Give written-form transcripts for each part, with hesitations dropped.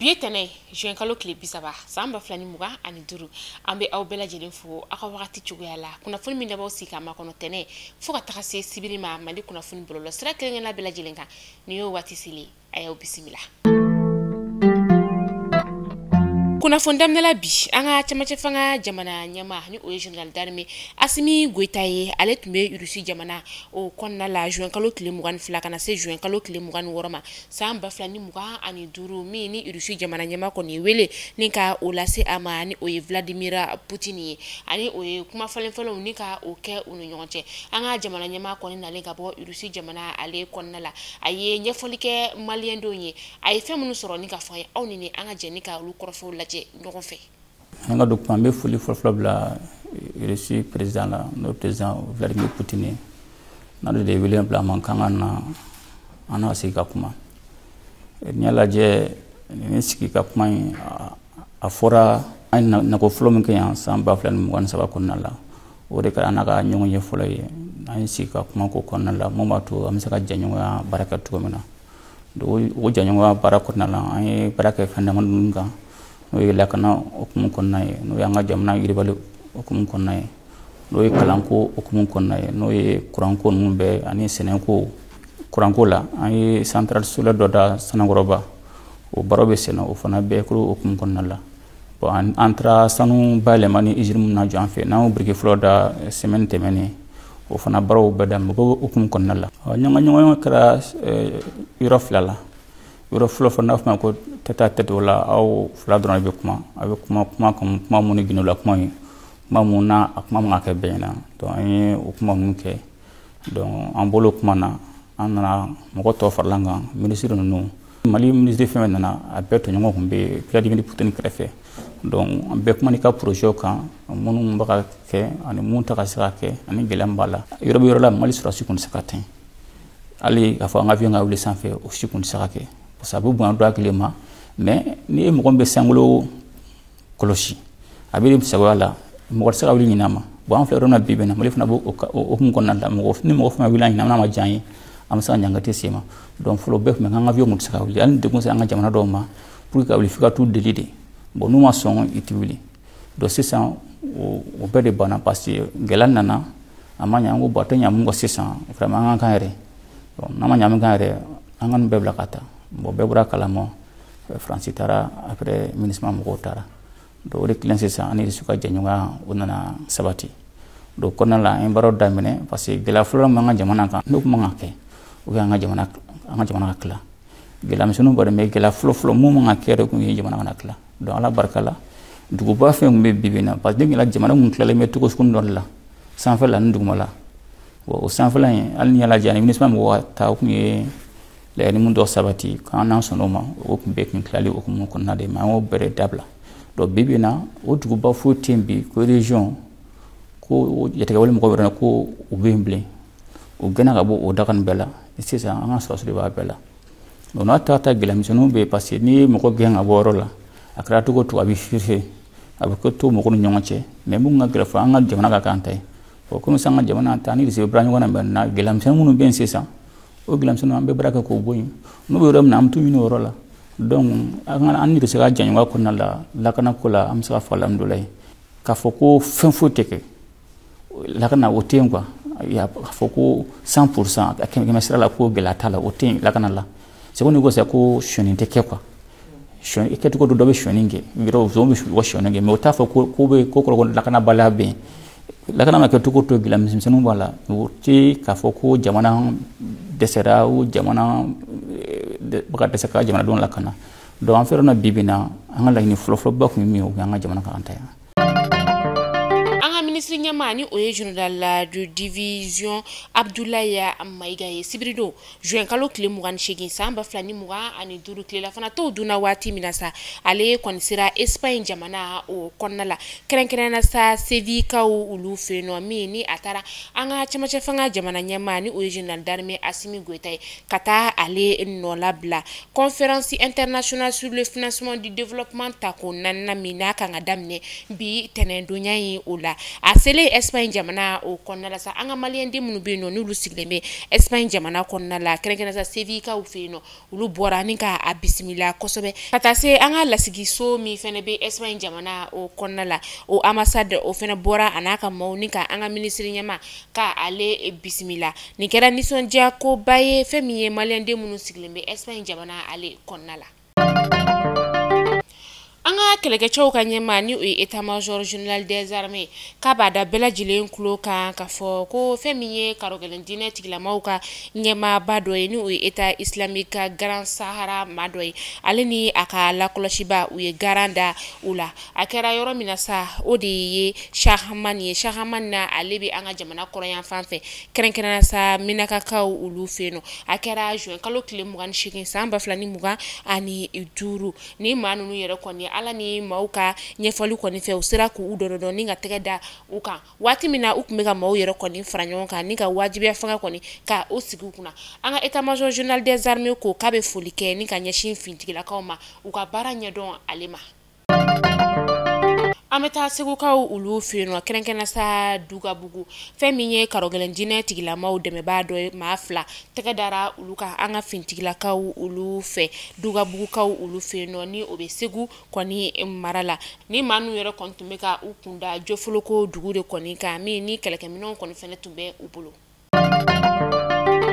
Bi ye tɛnɛ juin kalo tile 30 san 2025. An bɛ aw bɛɛ lajɛlen fo aw ka wagati cogoya la. Kunnafoni min dab'aw sigi k'a makɔnɔ tɛnɛ fo ka taga se sibiri ma Mali kunnafoni bɔlɔlɔ sira kelen-kelenna bɛɛ lajɛlen kan. Nin y'o waati selen, a y'aw bisimila. Kunnafoni daminɛ bi, an ka cɛmancɛ fanga jamana ɲɛmaa ni o ye général d'armée Asimi Goyita ye, ale tun bɛ Russie jamana o kɔnɔna la juin kalo tile 22 ka na se juin kalo tile 26 ma san 2025, min ni Russie jamana ɲɛmaa kɔni ye wele ni ka o lase a ma, ni o ye Vladimir Poutine ye. Ani o ye kuma falen-falenw ni ka o kɛ u ni ɲɔgɔn cɛ. An ka jamana ɲɛmaa kɔni nalen ka bɔ Russie jamana ale kɔnɔna la, a ye ɲɛfɔli kɛ maliyɛndenw ye, a ye fɛn minnu sɔrɔ ni ka fɔ an ye. Aw ni an ka jɛ ni ka olu kɔrɔfɔw lajɛ ɲɔgɔn fɛ. An ka don kuma, an bɛ foli fɔlɔfɔlɔ bila Russie président la, n'o ye président Vladimir Poutine ye. N'ale de ye wele bila an ma k'an ka na an n'a sigi ka kuma. N'i y'a lajɛ, nin sigi ka kuma in, a fɔra an ye nako fɔlɔ min kɛ yan san 2023 kɔnɔna la, o de kɛra an n'a ka ɲɔgɔn ye fɔlɔ ye. An ye sigi ka kuma ko kɔnɔna la, mun b'a to an bɛ se ka jɛɲɔgɔnya baara kɛ cogo min na. Donc o jɛɲɔgɔnya baara kɔnɔna la, an ye baara kɛ fɛn damadɔni kan, n'o ye lakana hukumu kɔnɔna ye, n'o ye an ka jamana yiribali hukumu kɔnɔna ye, n'o ye kalanko hukumu kɔnɔna ye, n'o ye kuranko ninnu bɛɛ ani sɛnɛko. Kuranko la, an ye centrale solaire dɔ da Sanakɔrɔba, o baaraw bɛ senna, o fana bɛɛ kɛra hukumu kɔnɔna la. Bon, an taara sanu bayɛlɛma ni usine min na jɔ an fɛ, n'an y'o biriki fɔlɔ da semaine tɛmɛnen, o fana baaraw bɛɛ daminɛ, o bɛ hukumu kɔnɔna la. Ɲɔgɔn kɛra yɔrɔ fila la. Yɔrɔ fɔlɔ fɔlɔ, n'a fɔ ma ko tête à tête, o la aw fila dɔrɔn de bɛ kuma. A bɛ kuma kuma kuma mun ni gindo la kuma ye, kuma mun na a kuma man ka kɛ bɛɛ ɲɛna. Donc an ye o kuma ninnu kɛ. Donc an bɔl'o kuma na, an nana mɔgɔ tɔ farala an kan, minisiri ninnu. Mali minisiri fɛn fɛn nana, a bɛɛ tɔɲɔgɔn tun bɛ Vladimir Poutine kɛrɛfɛ. Donc an bɛɛ kuma n'i ka projet kan, minnu bɛ ka kɛ ani mun tɛ ka se ka kɛ ani gɛlɛya min b'a la. Yɔrɔ bɛ yɔrɔ la, Mali sɔrɔdasi tun tɛ se ka tɛmɛ. Hali k'a fɔ an ka avion ka wuli sanfɛ, o si tun tɛ se ka kɛ. Parce que a bɛ bonya dɔ hakili ma, mais n'i ye mɔgɔ min bɛ sankolo kɔlɔsi, a bɛ sagoya la, mɔgɔ tɛ se ka wuli ɲinɛ a ma. Bon, an filɛ yɔrɔ min na bi bi in na, Mali fana b'o hukumu kɔnɔna la. Mɔgɔ ni mɔgɔ fana wulila ɲinɛ, n'a ma diya an ye, an bɛ se ka ɲangati se ma. Donc fɔlɔ bɛɛ tun bɛ k'an ka avion tun tɛ se ka wuli, hali ni degun sera an ka jamana dɔw ma, pour que ka wuli f'i ka t'u deli de. Bon, n'u ma sɔn, i tɛ wuli. Donc sisan o bɛɛ de banna, parce que gɛlɛya nana, a ma ɲɛ. An ko bon, a tɛ ɲɛ mun kɔ sisan, vraiment an ka kan yɛrɛ. Bon, n'an ma ɲɛ min kan yɛrɛ, an ka nin bɛɛ bila ka taa. Bon, bɛɛ bɔra kalama, Faransi taara, après MINUSMA mɔgɔw taara. Donc o de kelen sisan, an ni Russie ka jɛɲɔgɔnya o nana sabati. Donc kɔnɔna la, an ye baaraw daminɛ, parce que gɛlɛya fɔlɔ min b'an ka jamana kan, n'o tun man ka kɛ, o ye an ka jamana ka tila. Gɛlɛya misɛnninw b'a dɔn, mais gɛlɛya fɔlɔ fɔlɔ mun man ka kɛ yɛrɛ kun ye jamana kana tila. Donc Ala barika la, duguba fɛn tun bɛ bi bi in na, parce que gɛlɛya jamana kun tilalen bɛ cogo sugu dɔ de la, sanfɛla ni duguma la. Bon, o sanfɛla in, hali n'i y'a lajɛ, ani MINUSMA mɔgɔw ka taa, o kun ye laɲini mun dɔ sabati k'an n'an sɔnn'o ma, o kun bɛɛ kun tilali hukumu kɔnɔna de ma, an y'o bɛɛ de dabila. Donc bi bi in na, o duguba foyi tɛ yen bi ko région ko jatigɛwale mɔgɔw yɛrɛ ko u bɛ yen bilen. O gɛnna ka bɔ o daga nin bɛɛ la. Sisan an ka sɔrɔdasiw de b'a bɛɛ la. Donc n'a ta gɛlɛya misɛnninw bɛ yen, parce que n'i ye mɔgɔ gɛn ka bɔ yɔrɔ la, a kɛra cogo o cogo, a bɛ firifiri, a bɛ kɛ to mɔgɔw ni ɲɔgɔn cɛ. Mais mun ka gɛlɛn fɔlɔ, an ka jamana ka k'an ta ye. Bon, komi sisan an ka jamana ta ni Russie bɛ baara ɲɔgɔn na maintenant, gɛlɛya misɛnnin minnu bɛ yen sisan, o gɛlɛya misɛnninw an bɛ baara kɛ k'o bɔ yen. N'u bɛ yɔrɔ min na, an bɛ t'u ɲini o yɔrɔ la. Donc an ni Russie ka jɛɲɔgɔnya kɔnɔna la, lakanako la, an bɛ se ka fɔ alhamdulilayi. K'a fɔ ko fɛn foyi tɛ kɛ lakana, o tɛ yen quoi. K'a fɔ ko 100% 100 sira la ko gɛlɛya t'a la, o tɛ yen lakana la. C'est comme ni ko sisan ko sonyɛni tɛ kɛ quoi. Sonyɛni kɛcogo dɔ bɛ sonyɛni kɛ, yɔrɔ zon bɛ u ka sonyɛni kɛ, mais o t'a fɔ ko bɛ ko kɔrɔ ko lakanabaliya bɛ yen. Lakana ma kɛ cogo o cogo, gɛlɛya misɛnninw b'a la. O tɛ k'a fɔ ko jamana dɛsɛra o jamana bɛ ka dɛsɛ ka jamanadenw lakana. Donc an filɛ yɔrɔ min na bi bi in na, an ka laɲini fɔlɔfɔlɔba tun ye min ye, o ye an ka jamana k'an ta ye. An ka minisiri ɲɛmaa ni o ye général de division Abdoulaye Maïga ye, sibiridon juin kalo tile 28 san 2025, tilelafana t'o dunna waati min na sa, ale kɔni sera Espagne jamana o kɔnɔna la, kɛrɛnkɛrɛnnenya sa Sevillekaw olu fɛ yen nɔ, min ni a taara an ka cɛmancɛ fanga jamana ɲɛmaa ni o ye général d'armée Assimi Goïta ye, ka taa ale nɔ labila conférence internationale sur le financement du développement tako naaninan min n'a kan ka daminɛ bi tɛnɛndonya ye o la. A selen Espagne jamana o kɔnɔna la sa, an ka maliyɛnden minnu bɛ yen nɔ n'olu sigilen bɛ Espagne jamana kɔnɔna la, kɛrɛnkɛrɛnnenya sa Sevillekaw fɛ yen nɔ, olu bɔra ni ka a bisimila kosɛbɛ, ka taa se an ka lasigiso min fɛnɛ bɛ Espagne jamana o kɔnɔna la, o ambassade o fɛnɛ bɔra a n'a ka maaw ni ka an ka minisiri ɲɛma ka ale bisimila. Nin kɛra nisɔndiya koba ye fɛn min ye maliyɛnden minnu sigilen bɛ Espagne jamana ale kɔnɔna la. An ka kɛlɛkɛcɛw ka ɲɛma ni o ye état-major général des armées, k'a b'a da bɛɛ lajɛlen tulo kan k'a fɔ ko fɛn min ye karɔgɛlɛn diinɛ tigilamaw ka ɲɛmaaba dɔ ye, ni o ye État islamique ka Grand Sahara maa dɔ ye, ale ni a ka lakɔlɔsiba, u ye garan da u la. A kɛra yɔrɔ min na sa, o de ye Chahamani ye. Chahamani na, ale bɛ an ka jamana kɔrɔyan fan fɛ, kɛrɛnkɛrɛnnenya sa Minakakaw olu fɛ yen nɔ. A kɛra juin kalo tile 28 san 2025. Ni maa ninnu yɛrɛ kɔni, Ala ni maaw ka ɲɛfɔli kɔni fɛ, u sera k'u dɔn ni ka tɛgɛ da u kan waati min na u tun bɛ ka maaw yɛrɛ kɔni fara ɲɔgɔn kan ni ka wajibiya fanga kɔni ka o sigi u kunna. An ka état-major général des armées ko k'a bɛ foli kɛ ni ka ɲɛsin fintigilakaw ma, u ka baara ɲɛdɔn ale ma. An bɛ taa Segukaw olu fɛ yen nɔ, kɛrɛnkɛrɛnnenya sa Dugabugu. Fɛn min ye karɔgɛlɛn diinɛ tigilamaw dɛmɛbaa dɔ ye, maa 2 tɛgɛ dara olu kan an ka fintigilakaw olu fɛ Dugabugukaw olu fɛ yen nɔ, ni o bɛ Segu kɔni mara la. Ni maa ninnu yɛrɛ kɔni tun bɛ ka u kunda Jofoloko dugu de kɔni kan, min ni kɛlɛkɛminɛnw kɔni fɛnɛ tun bɛ u bolo.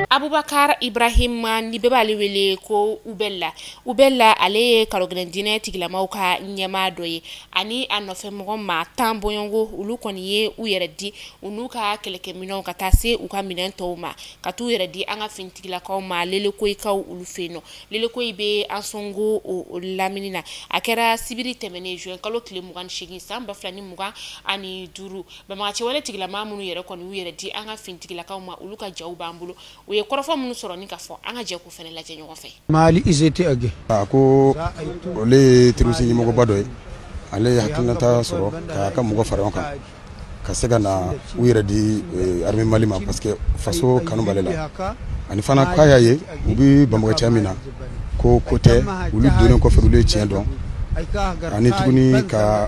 Abubakar Ibrahim, ni bɛɛ b'ale wele ko Ubella. Ubella, ale ye karɔgɛlɛn diinɛ tigilamaw ka ɲɛmaa dɔ ye, ani a nɔfɛ mɔgɔ maa 10 bɔɲɔgɔnko, olu kɔni ye u yɛrɛ di u n'u ka kɛlɛkɛminɛnw ka taa se u ka minɛn tɔw ma, ka t'u yɛrɛ di an ka finitigilakaw ma Lelekoyikaw olu fɛ yen nɔ. Lelekoyi bɛ Ansongo o lamini na. A kɛra sibiri tɛmɛnen juin kalo tile 28 san 2025. Banbagaciwale tigilama minnu yɛrɛ kɔni y'u yɛrɛ di an ka finitigilakaw ma, olu ka jaw b'an bolo, u ye kɔrɔfɔ minnu sɔrɔ ni ka fɔ, an ka jɛ k'u fɛnɛ lajɛ ɲɔgɔn fɛ. Mali IGT age. A ko olu ye terroriste ɲɛmɔgɔba dɔ ye, ale ye hakilinata sɔrɔ k'a ka mɔgɔ fara ɲɔgɔn kan ka se ka na u yɛrɛ di armée Mali ma, parce que faso kanu b'ale la. Ani fana k'a y'a ye u bɛ banbagaciya min na, ko ko tɛ, olu donnen kɔfɛ olu ye tiɲɛ dɔn, ani tuguni ka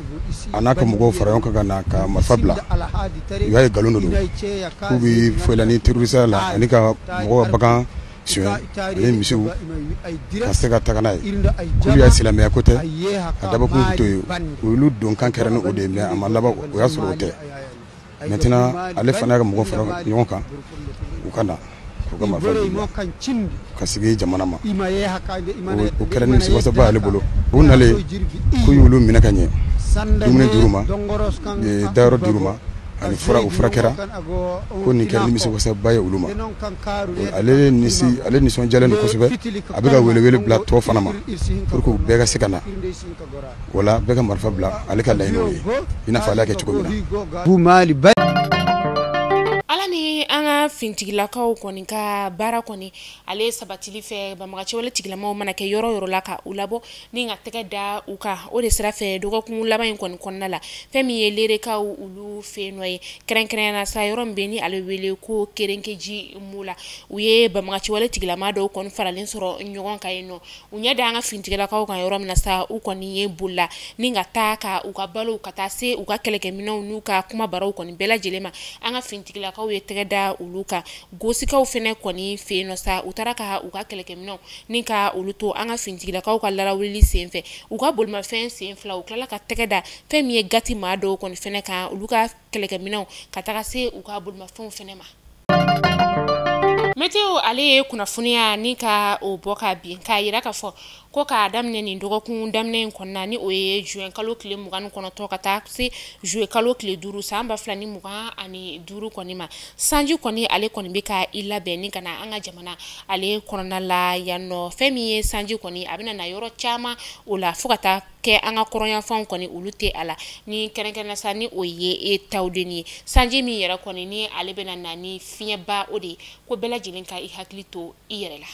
a n'a ka mɔgɔw fara ɲɔgɔn kan ka na ka marifa bila, u y'a ye nkalon de don, k'u bɛ foyi la ni terroriste la, ani ka mɔgɔw ka bagan suɲɛ ani misiw ka se ka taga n'a ye, k'olu y'a silamɛya ko tɛ, a dabɔkun t'o ye, olu donkan kɛra ni o de ye, mais a ma laban, o y'a sɔrɔ o tɛ. Maintenant ale fana y'a ka mɔgɔw fara ɲɔgɔn kan, u ka na k'u ka marifa bila ka sigi jamana ma. O kɛra nimisiwasaba y'ale bolo. U nalen k'u y'olu minɛ ka ɲɛ, dumuni dir'u ma, dayɔrɔ dir'u ma, ani fura, u furakɛra, ko nin kɛra nimisiwasaba ye olu ma. Ale nisɔndiyalen don kosɛbɛ, a bɛ ka welewele bila tɔw fana ma pour que u bɛɛ ka se ka na, o la bɛɛ ka marifa bila, ale ka laɲini o ye, i n'a fɔ ale y'a kɛ cogo min na. Ala ni an ka fintigilakaw kɔni ka baara kɔni ale sabatili fɛ, banbagaciwale tigilamaw mana kɛ yɔrɔ yɔrɔ la ka u labɔ ni ka tɛgɛ da u kan, o de sira fɛ dɔgɔkun laban in kɔni kɔnɔna la, fɛn min ye Lerekaw olu fɛ yen nɔ ye, kɛrɛnkɛrɛnnenya la sa yɔrɔ min bɛ ni ale wele ko Kerenkeji mu la, u ye banbagaciwale tigilama dɔw kɔni faralen sɔrɔ ɲɔgɔn kan yen nɔ. U ɲɛ da an ka fintigilakaw kan yɔrɔ min na sa, u kɔni ye bolila ni ka taa ka u ka balow ka taa se u ka kɛlɛkɛminɛnw n'u ka kumabaraw kɔni bɛɛ lajɛlen ma. An ka fintigilakaw ye tɛgɛ da olu kan. Gosikaw fɛnɛ kɔni fɛ yen nɔ sa, u taara ka u ka kɛlɛkɛminɛnw ni ka olu to an ka fintigilakaw ka larawuli sen fɛ, u ka bolimafɛn sen 2, u tilala ka tɛgɛ da fɛn min ye gati maa dɔw kɔni fɛnɛ kan, olu ka kɛlɛkɛminɛnw ka taga se u ka bolimafɛnw fɛnɛ ma. Meteo ale ye kunnafoniya ni ka o bɔ ka bin k'a yira k'a fɔ ko k'a daminɛ nin dɔgɔkun daminɛ in kɔnɔna, ni o ye juin kalo tile 29 ka taa se juillet kalo tile 5 san 2025 kɔni ma, sanji kɔni ale kɔni bɛ ka i labɛn ni ka na an ka jamana ale kɔnɔna la yan nɔ. Fɛn min ye sanji kɔni, a bɛna na yɔrɔ caman o la fo ka taa kɛ an ka kɔrɔnyanfanw kɔni olu tɛ a la, ni kɛrɛnkɛrɛnnenya sa ni o ye tawuden ye. Sanji min yɛrɛ kɔni ni ale bɛna na ni fiɲɛba o de ye, ko bɛɛ lajɛlen ka i hakili to i yɛrɛ la.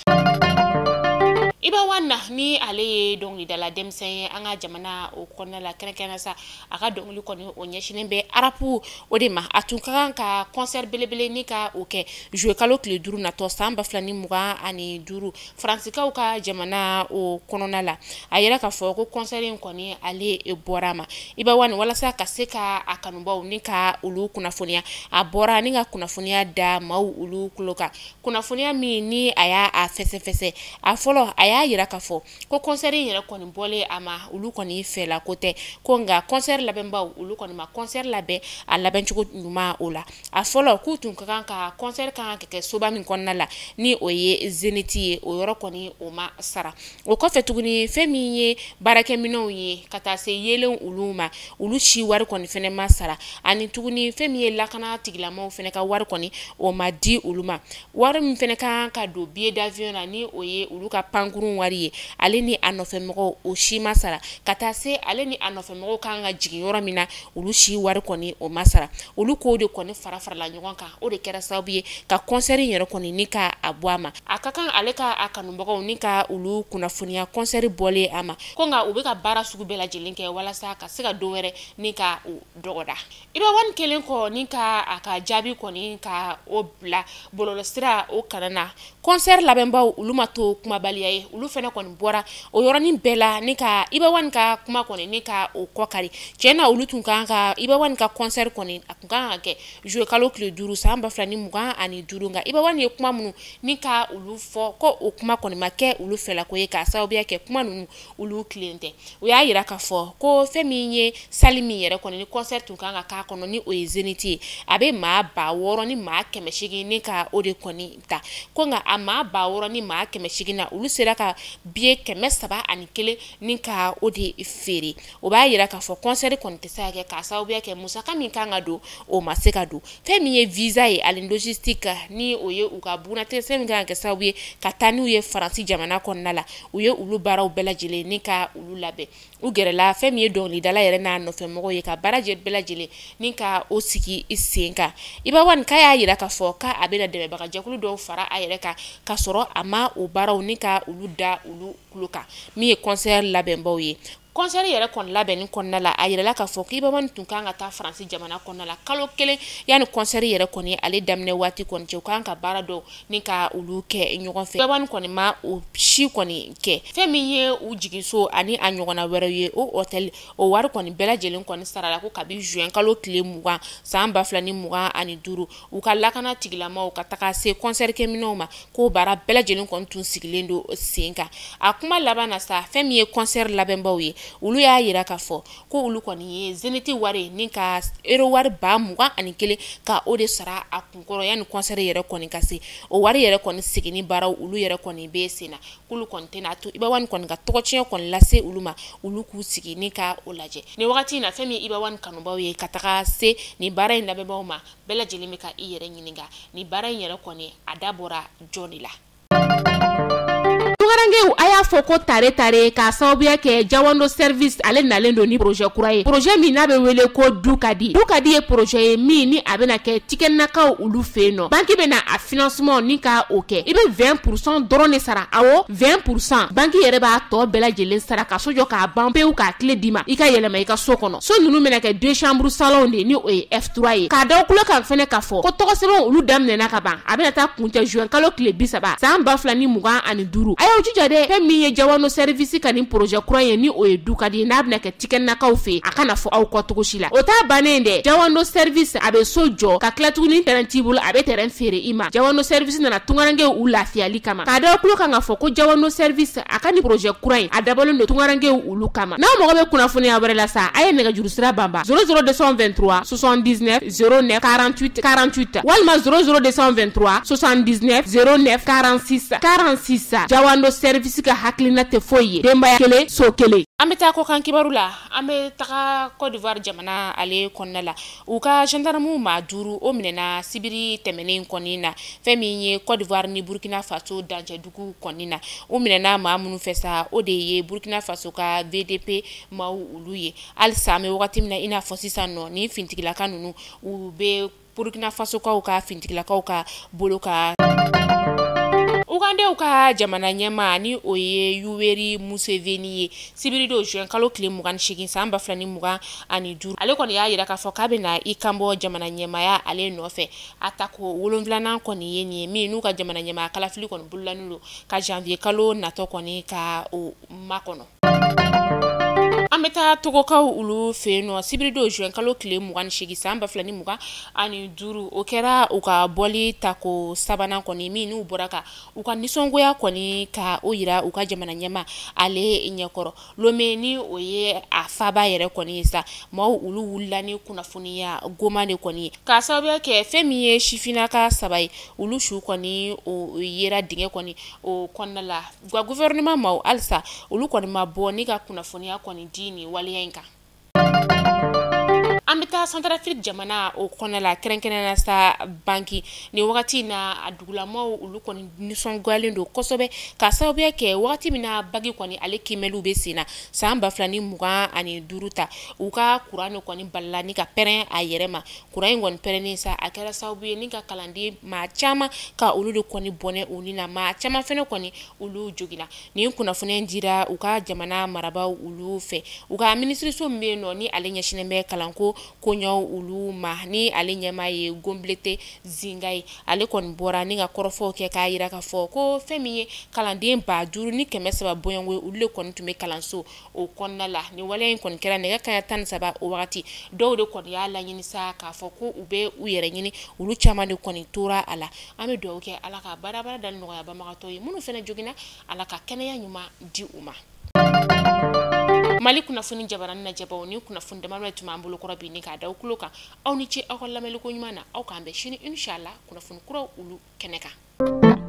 Iba One ni ale ye dɔnkilidala denmisɛn ye an ka jamana o kɔnɔna la, kɛrɛnkɛrɛnnenya sa a ka dɔnkili kɔni o ɲɛsinnen bɛ rap o de ma. A tun ka kan ka concert belebele ni ka o kɛ juillet kalo tile 5 natɔ san 2025 Faransikaw ka jamana o kɔnɔna la. A yɛrɛ k'a fɔ ko concert in kɔni ale bɔra a ma. Iba One walasa ka se ka a kanubaw ni ka olu kunnafoniya, a bɔra ni ka kunnafoniya da maaw olu tulo kan, kunnafoniya min ni a y'a fɛsɛfɛsɛ. A fɔlɔ, a y'a yira k'a fɔ ko concert in yɛrɛ kɔni bɔlen a ma, olu kɔni fɛla ko tɛ, ko nka concert labɛnbaw olu kɔni ma concert labɛn a labɛncogo ɲuman o la. A fɔlɔ, k'u tun ka kan ka concert kan ka kɛ soba min kɔnɔna la ni o ye Zénith ye, o yɔrɔ kɔni o ma sara. O kɔfɛ tuguni, fɛn min ye baarakɛminɛnw ye ka taa se yelenw olu ma, olu si wari kɔni fɛnɛ ma sara. Ani tuguni, fɛn min ye lakana tigilamɔgɔw fɛnɛ ka wari kɔni o ma di olu ma. Wari min fɛnɛ ka kan ka don billet d'avion na ni o ye olu ka pankurun wari ye, ale ni a nɔfɛmɔgɔw o si ma sara. Ka taa se ale ni a nɔfɛmɔgɔw kan ka jigin yɔrɔ min na, olu si wari kɔni o ma sara. Olu k'o de kɔni fara farala ɲɔgɔn kan, o de kɛra sababu ye ka concert in yɛrɛ kɔni ni ka a bɔ a ma. A ka kan ale ka a kanubagaw ni ka olu kunnafoniya concert bɔlen a ma, ko nka u bɛ ka baara sugu bɛɛ lajɛlen kɛ walasa ka se ka don wɛrɛ ni ka o dɔgɔda. Iba One kelen kɔ ni ka a ka jaabi kɔni ka o bila bɔlɔlɔsira o kana na, concert labɛnbaw olu ma to kumabaliya ye, olu fɛnɛ kɔni bɔra o yɔrɔnin bɛɛ la ni ka Iba One ka kuma kɔni ni ka o kɔ kari. Tiɲɛ na, olu tun kan ka Iba One ka concert kɔni a tun kan ka kɛ juillet kalo tile 5 san 2025, nka Iba One ye kuma minnu ni ka olu fɔ ko o kuma kɔni ma kɛ olu fɛlako ye, k'a sababuya kɛ kuma ninnu olu tilen tɛ. U y'a yira k'a fɔ ko fɛn min ye salle min yɛrɛ kɔni ni concert tun kan ka k'a kɔnɔ ni o ye Zénith ye, a bɛ maa 6800 ni ka o de kɔni ta, ko nka a maa 6800 na, olu sera ka billet 301 ni ka o de feere. O b'a yira k'a fɔ concert kɔni tɛ se ka kɛ k'a sababuya kɛ musaka min kan ka don o ma se ka don. Fɛn min ye visa ye ani logistique ni o ye u ka bugunnatigɛ min kan ka kɛ sababu ye ka taa n'u ye Faransi jamana kɔnɔna la, u ye olu baaraw bɛɛ lajɛlen ni ka olu labɛn. U gɛrɛla fɛn min ye dɔnkilidala yɛrɛ n'a nɔfɛmɔgɔw ye ka baara bɛɛ lajɛlen ni ka o sigi sen kan. Iba One k'a y'a yira k'a fɔ k'a bɛna dɛmɛbagajɛkulu dɔw fara a yɛrɛ kan k'a sɔrɔ a ma o baaraw ni ka olu da olu tulo kan min ye concert labɛnbaw ye. Concert yɛrɛ kɔni labɛnni kɔnɔna la, a yirala k'a fɔ k'Iba One tun kan ka taa Faransi jamana kɔnɔna la kalo 1 yanni concert yɛrɛ kɔni ale daminɛ waati kɔni cɛ, u kan ka baara dɔw ni ka olu kɛ ɲɔgɔn fɛ. Iba One kɔni ma o si kɔni kɛ. Fɛn min ye u jiginso ani a ɲɔgɔnna wɛrɛw ye, o hôtel o wari kɔni bɛɛ lajɛlen kɔni sarala ko kabi juin kalo tile 20 san 2025, u ka lakana tigilamaw ka taga se concert kɛminɛnw ma, k'o baara bɛɛ lajɛlen kɔni tun sigilen don sen kan. A kuma laban na sa, fɛn min ye concert labɛnbaw ye, olu y'a yira k'a fɔ ko olu kɔni ye Zénith wari ni ka euro wari 21,000 ka o de sara a kunkɔrɔ yanni concert yɛrɛ kɔni ka se. O wari yɛrɛ kɔni seginni baaraw olu yɛrɛ kɔni bɛ sen na, k'olu kɔni tɛna to Iba One kɔni ka tɔgɔtiɲɛ kɔni lase olu ma, olu k'u sigi ni ka o lajɛ. Nin wagati in na, fɛn min ye Iba One kanubaw ye ka taga se nin baara in labɛnbaw ma, bɛɛ lajɛlen bɛ ka i yɛrɛ ɲininka nin baara in yɛrɛ kɔni a dabɔra jɔn de la. Tunkarankew, a y'a fɔ ko tare tare k'a sababuya kɛ Jawando Service ale nalen don ni projet kura ye, projet min n'a bɛ wele ko Du ka di. Du ka di ye projet ye min ni a bɛna kɛ Tikɛnakaw olu fɛ yen nɔ. Banque bɛna a financement ni ka o kɛ, i bɛ 20% dɔrɔn de sara. Awɔ, 20%, banque yɛrɛ b'a tɔ bɛɛ lajɛlen sara ka so jɔ k'a ban pewu, k'a tile d'i ma i ka yɛlɛma i ka so kɔnɔ. So ninnu bɛna kɛ deux chambres salon de ni o ye F3 ye. K'a da tulo kan fɛnɛ k'a fɔ ko tɔgɔsɛbɛnw olu daminɛna ka ban, a bɛna taa kuncɛ juin kalo tile 30 san 2025. A y'aw jija dɛ, fɛn min ye Jawando Service ka nin projet kura ye ni o ye Du ka di, n'a bɛna kɛ Tikɛnakaw fɛ, a kana fɔ aw kɔ cogo si la. O t'a bannen dɛ, Jawando Service a bɛ so jɔ ka tila tuguni, terrain t'i bolo, a bɛ terrain feere i ma. Jawando Service nana tunkarankew u lafiyali kama. K'a da tulo kan k'a fɔ ko Jawando Service a ka nin projet kura in a dabɔlen don tunkarankew olu kama. N'aw mago bɛ kunnafoniya wɛrɛ la sa, a ye nɛgɛjuru sira banba 00223 79 09 48 48 walima 00223 79 09 46 46. Jawando Service ka hakilina tɛ foyi ye, denbaya kelen, so kelen. An bɛ taa kɔkan kibaru la. An bɛ taga Côte d'Ivoire jamana ale kɔnɔna la. U ka gendarme maa 5 o minɛna sibiri tɛmɛnen kɔni na, fɛn min ye Côte d'Ivoire ni Burkina Faso dancɛdugu kɔni na. U minɛna maa minnu fɛ sa, o de ye Burkina Faso ka VDP maaw olu ye. Halisa an bɛ wagati min na i n'a fɔ sisan nɔ, ni fintigilaka ninnu u bɛ Burkina Fasokaw ka fintigilakaw ka bolo kan. Ugandaw ka jamana ɲɛmaa ni o ye Yoweri Museveni ye, sibiridon juin kalo tile 28 san 2025, ale kɔni y'a jira k'a fɔ k'a bɛna i kanbɔ jamana ɲɛmaaya ale nɔfɛ. A tako 7nan kɔni ye nin ye min n'u ka jamana ɲɛmaaya kalafili kɔni bololalen don ka janvier kalo natɔ kɔni ka o makɔnɔ. An bɛ taa Togokaw olu fɛ yen nɔ, sibiridon juin kalo tile 28 san 2025, o kɛra u ka bɔli tako sabanan kɔni min n'u bɔra ka u ka nisɔngoya kɔni ka o yira u ka jamana ɲɛmaa ale ɲɛkɔrɔ. Lome ni o ye a faaba yɛrɛ kɔni ye sa, maaw olu wulila ni kunnafoniya goman de kɔni ye k'a sababuya kɛ fɛn min ye sifinnaka 3 ye, olu su kɔni o yera dingɛ kɔni o kɔnɔna la. Nka gouvernement maaw halisa olu kɔni ma bɔ ni ka kunnafoniya kɔni di nin waleya in kan. An bɛ taa Centrafrique jamana o kɔnɔna la, kɛrɛnkɛrɛnnenya sa Bangui. Nin wagati in na, a dugulamaw olu kɔni nisɔngoyalen don kosɛbɛ k'a sababuya kɛ wagati min na bagi kɔni ale kiimɛliw bɛ sen na san 2025 ta, u ka kuran de kɔni balila ni ka pɛrɛn a yɛrɛ ma. Kuran in kɔni pɛrɛnnen sa, a kɛra sababu ye ni ka kalanden maa caman ka olu de kɔni bɔnɛ u ni na, maa caman fɛnɛ kɔni olu joginna. Nin kunnafoniya in dira u ka jamana marabaaw olu fɛ. U ka minisiriso min bɛ yen nɔ ni ale ɲɛsinnen bɛ kalanko koɲɛw olu ma, ni ale ɲɛmaa ye Gomblete Zinga ye, ale kɔni bɔra ni ka kɔrɔfɔw kɛ k'a jira k'a fɔ ko fɛn min ye kalanden 5300 bɔɲɔgɔnko ye, olu de kɔni tun bɛ kalanso o kɔnɔna la. Nin waleya in kɔni kɛra nɛgɛ kanɲɛ 13 o wagati. Dɔw de kɔni y'a laɲini sa k'a fɔ ko u bɛ u yɛrɛ ɲini, olu caman de kɔni tora a la. An bɛ dugawu kɛ Ala ka baarabara dali nɔgɔya banbagatɔ ye, minnu fana joginna Ala ka kɛnɛya ɲuman di u ma. Mali kunnafoni jabarani lajɛbaw ni kunnafoni damadɔ tun b'an bolo kɔrɔ bi ni k'a da aw tulo kan. Aw ni ce aw ka lamɛnliko ɲuman na, aw k'an bɛn sini inshallah kunnafoni kuraw olu kɛnɛ kan.